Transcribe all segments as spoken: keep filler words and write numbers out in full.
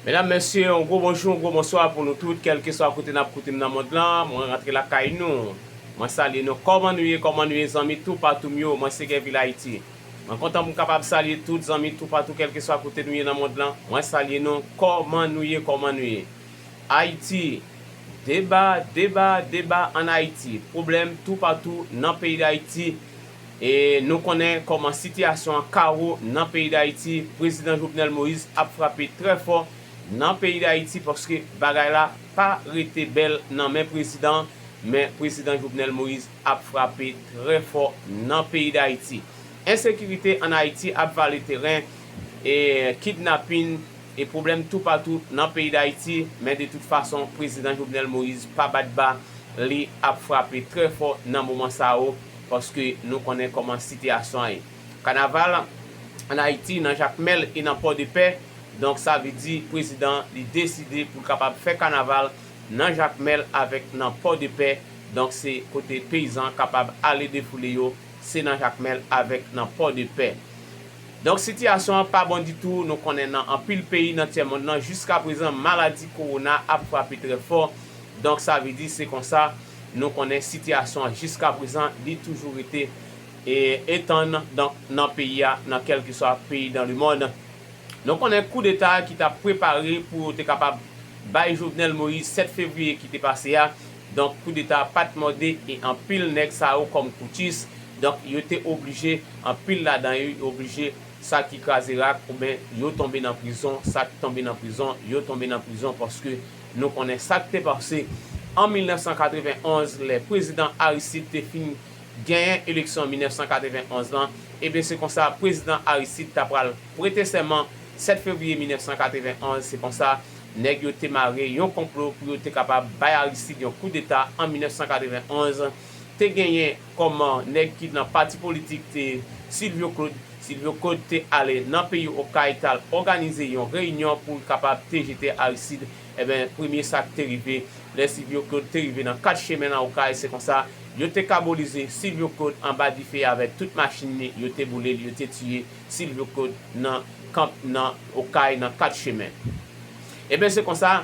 Medam, mesye, yon gwo bonjou, yon gwo bonswa pou nou tout, kèlkeswa kote n ap koute m nan mond lan. Mwen rantre lakay nou. Mwen salye nou. Kòman nou ye? Kòman nou ye, zanmi toupatou m yo? Mwen se Gèvil Ayiti. Mwen kontan pou m kapab salye tout zanmi toupatou, kèlkeswa kote nou ye nan mond lan. Mwen salye nou. Kòman nou ye? Kòman nou ye? Ayiti, deba, deba, deba ann Ayiti. Pwoblèm toupatou nan peyi Dayiti. E nou konnen kòman sitiyasyon an kawo nan peyi Dayiti. Prezidan Jovenel Moïse ap frape trè fò nan peyi Dayiti, paske bagay la pa rete bèl nan men prezidan, men prezidan Jovenel Moïse ap frape trè fò nan peyi Dayiti. Ensekirite ann Ayiti ap vale teren, e kidnapin, e pwoblèm toupatou nan peyi Dayiti, men de tout fason, prezidan Jovenel Moïse pa bat ba, li ap frape trè fò nan moman sa yo, paske nou konnen kòman sitiyasyon an ye. Kanaval ann Ayiti, nan Jakmèl e nan Pòdepè, donk sa vle di prezidan li deside pou l kapab fè kanaval nan Jakmèl avèk nan Pòdepè, donk se kote peyizan kapab ale defoule yo, se nan Jakmèl avèk nan Pòdepè. Donk sitiyasyon an pa bon ditou, nou konnen nan anpil peyi nan tyè mond lan, jiska prezan maladi kowona ap frape trè fò. Donk sa vle di se konsa, nou konnen sitiyasyon an jiska prezan li toujou rete e etann donk nan peyi a, nan kèlkeswa peyi dans le monde. Nou konnen koudeta ki t ap prepare pou yo te kapab bay Jovenel Moïse sèt fevriye ki te pase a. Donk koudeta pa t mòde e anpil nèg sa yo kòm koutchis, donk yo te oblije, anpil ladan yo oblije, sa ki kraze rak oubyen yo tonbe nan prizon, sa k tonbe nan prizon, yo tonbe nan prizon, paske nou konnen sa k te pase an mil nèf san katrevenn onz, lè prezidan Aristide te fin genyen eleksyon mil nèf san katrevenn onz lan, ebyen se konsa prezidan Aristide ta pral prete sèman sèt fevriye mil nèf san katrevenn onz, se konsa nèg yo te mare yon konplo pou yo te kapab bay Aristide yon koudeta an mil nèf san katrevenn onz. Te genyen kòm nèg ki nan pati politik te Silvio Claude. Silvio Claude te ale nan peyi Okay, t al òganize yon reyinyon pou l kapab te jete Aristide. Ebyen, premye sa k te rive, lè Silvio Claude te rive nan Kat Chemen nan Okay, se konsa yo te kabolize Silvio Claude anba dife avèk tout machin li, yo te boule l, yo te tiye Silvio Claude nan kanp nan Okay, nan Kat Chemen. Ebyen, se konsa,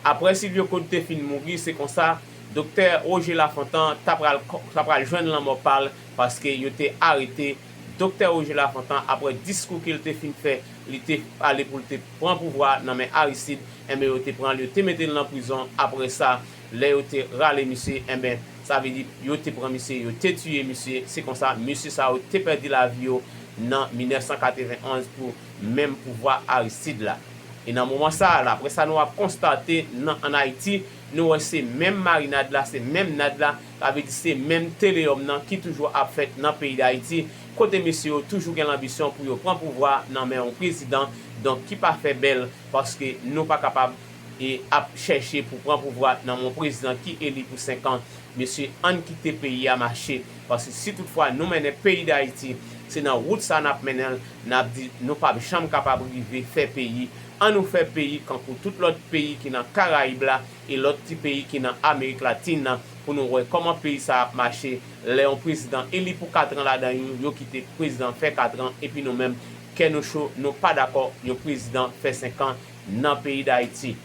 apre Silvio Claude te fin mouri, se konsa, Doktè Roger Lafontant ta pral, ta pral jwenn lanmò pa l, paske yo te arete Doktè Roger Lafontant apre diskou ke l te fin fè, li te ale pou l te pran pouvwa nan men Aristide, enben, yo te pran l, yo te mete l nan prizon. Apre sa, lè yo te rale misye, enben, sa vle di, yo te pran misye, yo te tiye misye. Se konsa, mesye sa yo te pèdi lavi yo nan mil nèf san katrevenn onz pou menm pouvwa Aristide la. E nan moman sa a, daprè sa nou ap konstate nan, ann Ayiti, nou wè se menm marinad la, se menm nad la, sa vle di se menm teleyòm nan ki toujou ap fèt nan peyi Dayiti, kote mesye yo toujou gen lanbisyon pou yo pran pouvwa nan men yon prezidan, donk ki pa fè bèl, paske nou pa kapab e ap chèche pou pran pouvwa nan men yon prezidan ki eli pou senk an. Mesye, ann kite peyi a mache, paske si toutfwa nou mennen peyi Dayiti, se nan wout sa n ap mennen l, n ap di nou p ap janm kapab rive fè peyi. Ann nou fè peyi kankou tout lòt peyi ki nan Karayib la e lòt ti peyi ki nan Amerik Latin nan, pou nou wè kòman peyi sa ap mache lè yon prezidan eli pou kat an, ladan yo, yo kite prezidan fè kat an, epi nou menm, kè nou cho, nou pa dakò yon prezidan fè senk an nan peyi Dayiti.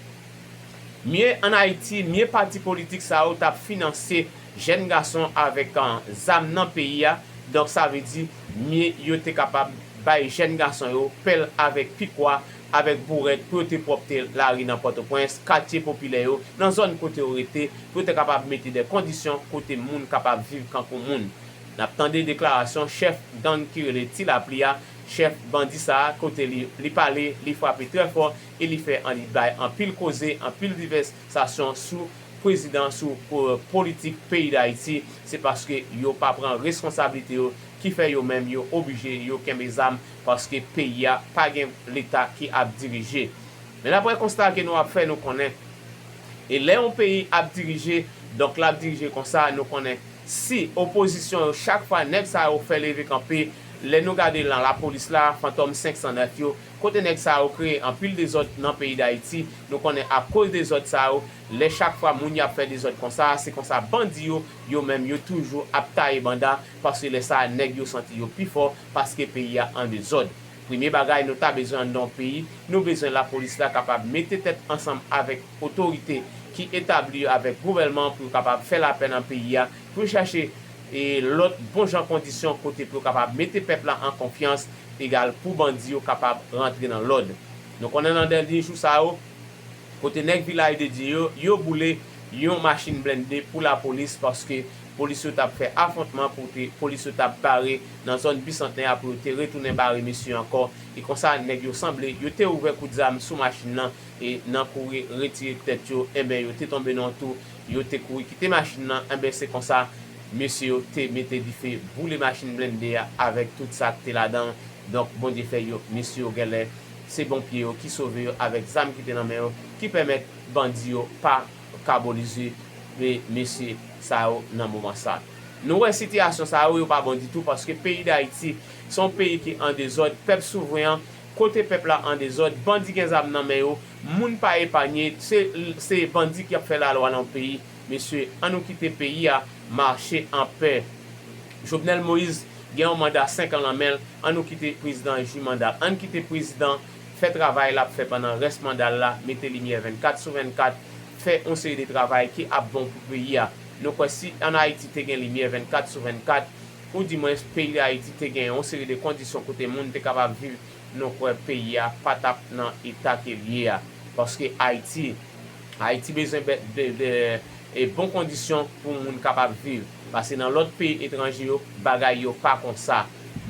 Mye ann Ayiti, mye pati politik sa yo t ap finanse jèn gason avèk, ah, zam nan peyi a. Donk, sa vle di, mye yo te kapab bay jèn gason yo pèl avèk pikwa, avèk bourèt pou yo te pwòpte lari nan Pòtoprens, katye popilè yo, nan zòn kote yo rete, pou yo te kapab mete de kondisyon kote moun kapab viv kankou moun. N ap tande deklarasyon chèf gang ki rele Ti Lapli a, chèf bandi sa a, kote li, li pale, li frape trè fò e li fè an, li bay anpil koze, anpil divèsasyon sou prezidan, sou, euh, politik peyi Dayiti. Se paske yo pa pran reskonsablite yo ki fè yo menm yo oblije yo kenbe zam, paske peyi a pa gen leta ki ap dirije. Men daprè konsta ke nou ap fè, nou konnen, e lè yon peyi ap dirije, donk l ap dirije konsa, nou konnen si opozisyon yo, chak fwa nèg sa yo fè leve kanpe, lè nou gade lan lapolis la, Fantòm senk san nèf yo, kote nèg sa yo kreye anpil dezòd nan peyi Dayiti, nou konnen akoz dezòd sa yo, lè chak fwa moun y ap fè dezòd konsa, se konsa bandi yo, yo menm yo toujou ap taye banda, paske lè sa a nèg yo santi yo pi fò, paske peyi a an dezòd. Premye bagay nou ta bezwen anndan yon peyi, nou bezwen lapolis la kapab mete tèt ansanm avèk otorite ki etabli yo, avèk gouvèlman an, pou yo kapab fè lapè nan peyi a, pou yo chache e lòt bon jan kondisyon kote pou yo kapab mete pèp la an konfyans, egal pou bandi yo kapab rantre nan lòd. Nou konnen nan dènye jou sa yo, kote nèg Vilaj de Dye yo, yo boule yon machin blende pou lapolis, paske polis yo t ap fè afwontman, pou te, polis yo t ap bare nan zòn Bisantnè a, pou yo te retounen bare mesye ankò. E konsa, nèg yo sanble, yo te ouvè kout zam sou machin nan, e nan kouri retire tèt yo, enben, yo te tonbe nan yon tou, yo te kouri kite machin nan, enben, se konsa, mesye yo te mete dife, boule machin blende a avèk tout sa k te ladan. Donk, Bondye fè yo, mesye yo genlè, se bon pye yo ki sove yo avèk zam ki te nan men yo, ki pèmèt bandi yo pa kabolize e mesye sa yo nan moman sa. Nou wè sitiyasyon sa yo, yo pa bon ditou, paske peyi Dayiti se yon peyi ki an dezòd, pèp souvren an, kote pèp la an dezòd, bandi gen zam nan men yo, moun pa epanye, se, se bandi ki ap fè lalwa nan yon peyi. Mesye, ann nou kite peyi a mache an pè. Jovenel Moïse gen yon manda senk an nan men l, ann nou kite prezidan jwi manda l. Ann kite prezidan fè travay l ap fè pandan rès manda l la, mete limyè vennkat sou vennkat, fè yon seri de travay ki ap bon pou peyi a. Nou kwè si ann Ayiti te gen limyè vennkat sou vennkat, oudimwens peyi Dayiti te gen yon seri de kondisyon kote moun te kapab viv, nou kwè peyi a pa t ap nan eta ke l ye a. Paske Ayiti, Ayiti bezwen bè- de, de, e bon kondisyon pou moun kapab viv. Paske nan lòt peyi etranje yo, bagay yo pa konsa.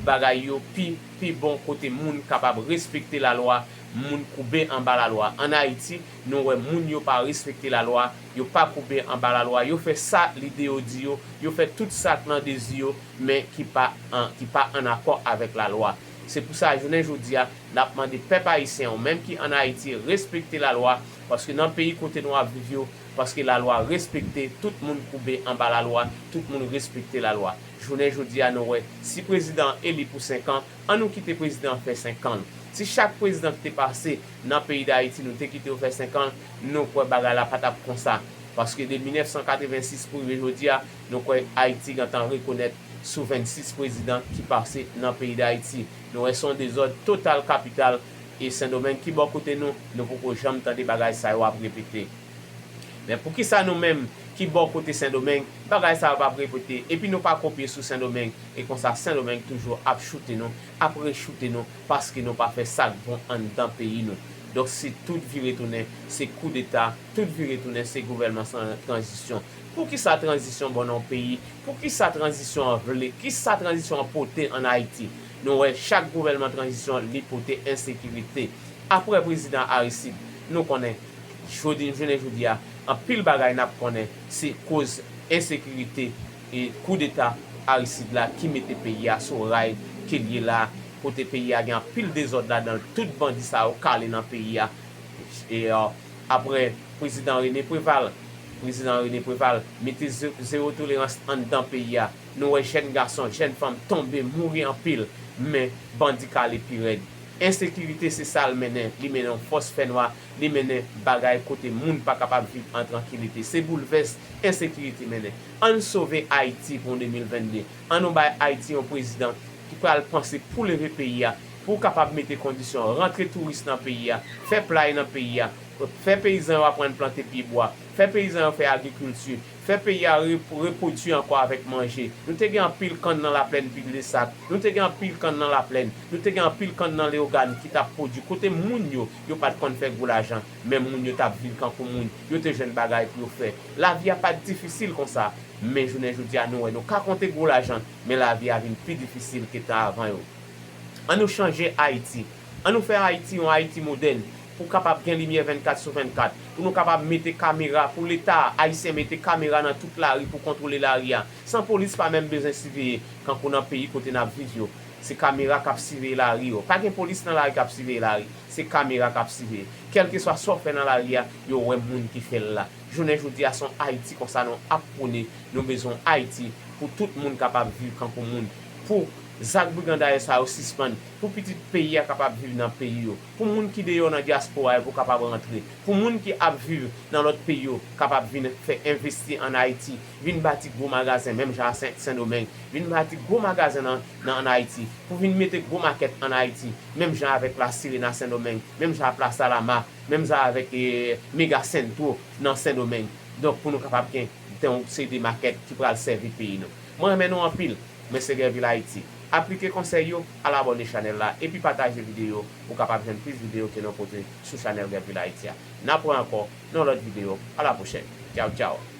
Bagay yo pi, pi bon kote moun kapab respekte lalwa, moun koube anba lalwa. Ann Ayiti, nou wè moun yo pa respekte lalwa, yo pa koube anba lalwa, yo fè sa lide yo di yo, yo fè tout sa k nan dezi yo, men ki pa an, ki pa an akò avèk lalwa. Se pou sa, jounen jodi a, n ap mande pèp ayisyen an, ou menm ki ann Ayiti, respekte lalwa, paske nan peyi kote nou ap viv yo, paske lalwa respekte, tout moun koube anba lalwa, tout moun respekte lalwa. Jounen jodi a, nou wè, si prezidan an eli pou senk an, ann nou kite prezidan an fè senk an l. Si chak prezidan ki te pase nan peyi Dayiti, nou te kite yo fè senk an l, nou kwè bagay la pa t ap konsa. Paske de mil nèf san katrevensis pou rive jodi a, nou kwè Ayiti gentan rekonèt sou vennsis prezidan ki pase nan peyi Dayiti. Nou wè se yon dezòd total kapital, e Sendomeng ki bò kote nou, nou poko janm tande bagay sa yo ap repete. Men poukisa nou menm ki bò kote Sendomeng, bagay sa yo p ap repete, epi nou pa kopye sou Sendomeng, e konsa Sendomeng toujou ap choute nou, ap rechoute nou, paske nou pa fè sa k bon anndan peyi nou. Donk se tout vire tounen, se koudeta, tout vire tounen, se gouvèlman san tranzisyon. Poukisa tranzisyon bon nan yon peyi? Poukisa tranzisyon an vle? Kisa tranzisyon an pote ann Ayiti? Nou wè chak gouvèlman tranzisyon li pote ensekirite. Apre prezidan Aristide, nou konnen jodi, jounen jodi a, anpil bagay n ap konnen se koz ensekirite e koudeta Aristide la ki mete peyi a sou ray ke l ye la, kote peyi a gen anpil dezòd ladan l, tout bandi sa yo kale nan peyi a. E, euh, apre prezidan René Préval, prezidan René Préval mete ze- zewo tolerans anndan peyi a. Nou wè jèn gason, jèn fanm tonbe, mouri anpil, men bandi kale pi rèd. Ensekirite se sa l mennen, li mennen yon fòs fènwa, li mennen bagay kote moun pa kapab viv an trankilite. Se boulvès ensekirite mennen. Ann sove Ayiti pou de mil vennde. Ann nou bay Ayiti yon prezidan ki pral panse pou leve peyi a, pou kapab mete kondisyon, rantre touris nan peyi a, fè play nan peyi a, fè peyizan yo aprann plante pyebwa, fè peyizan yo fè agrikilti, fè peyi a rep- repwodui ankò avèk manje. Nou te gen anpil kann nan Laplèn, pil de sak. Nou te gen anpil kann nan Laplèn. Nou te gen anpil kann nan Leyogàn ki t ap pwodui. Kote moun yo, yo pa t konn fè gwo lajan, men moun yo t ap viv kankou moun. Yo te jwenn bagay pou yo fè. Lavi a pa t difisil konsa. Men jounen jodi a, nou wè, nou ka konte gwo lajan, men lavi a vin pi difisil ke tan avan yo. Ann nou chanje Ayiti. Ann nou fè Ayiti yon Ayiti modèn pou kapab gen limyè vennkat sou vennkat, pou nou kapab mete kamera, pou Leta ayisyen mete kamera nan tout lari pou kontwole lari a. San polis pa menm bezwen siveye, kankou nan peyi kote n ap viv yo. Se kamera k ap siveye lari yo. Pa gen polis nan lari k ap siveye lari. Se kamera k ap siveye. Kèlkeswa sa w fè nan lari a, yo wè moun ki fè l la. Jounen jodi a, se yon Ayiti konsa nou ap pwone. Nou bezwen yon Ayiti pou tout moun kapab viv kankou moun. Pou Zak briganday sa yo sispann, pou pitit peyi a kapab viv nan peyi yo, pou moun ki deyò nan dyaspora yo pou kapab rantre, pou moun ki ap viv nan lòt peyi yo kapab vin fè envesti ann Ayiti, vin bati gwo magazen menm jan a Sen, Sendomeng, vin bati gwo magazen nan, nan ann Ayiti, pou vin mete gwo makèt ann Ayiti, menm jan avèk La Sirena Sendomeng, menm jan a Plaza Lama, menm jan avèk eh, Mega Centro nan Sendomeng. Donk pou nou kapab gen yon seri de makèt ki pral sèvi peyi nou. Mwen renmen nou anpil. Mwen se Guervil Haïti. Aplike konsèy yo, al abòne chanèl la epi pataje videyo pou w kapab jwenn plis videyo ke nou pote sou chanèl Guervil Haïti a. N ap wè ankò nan lòt videyo. A la pwochèn. Tchaw tchaw.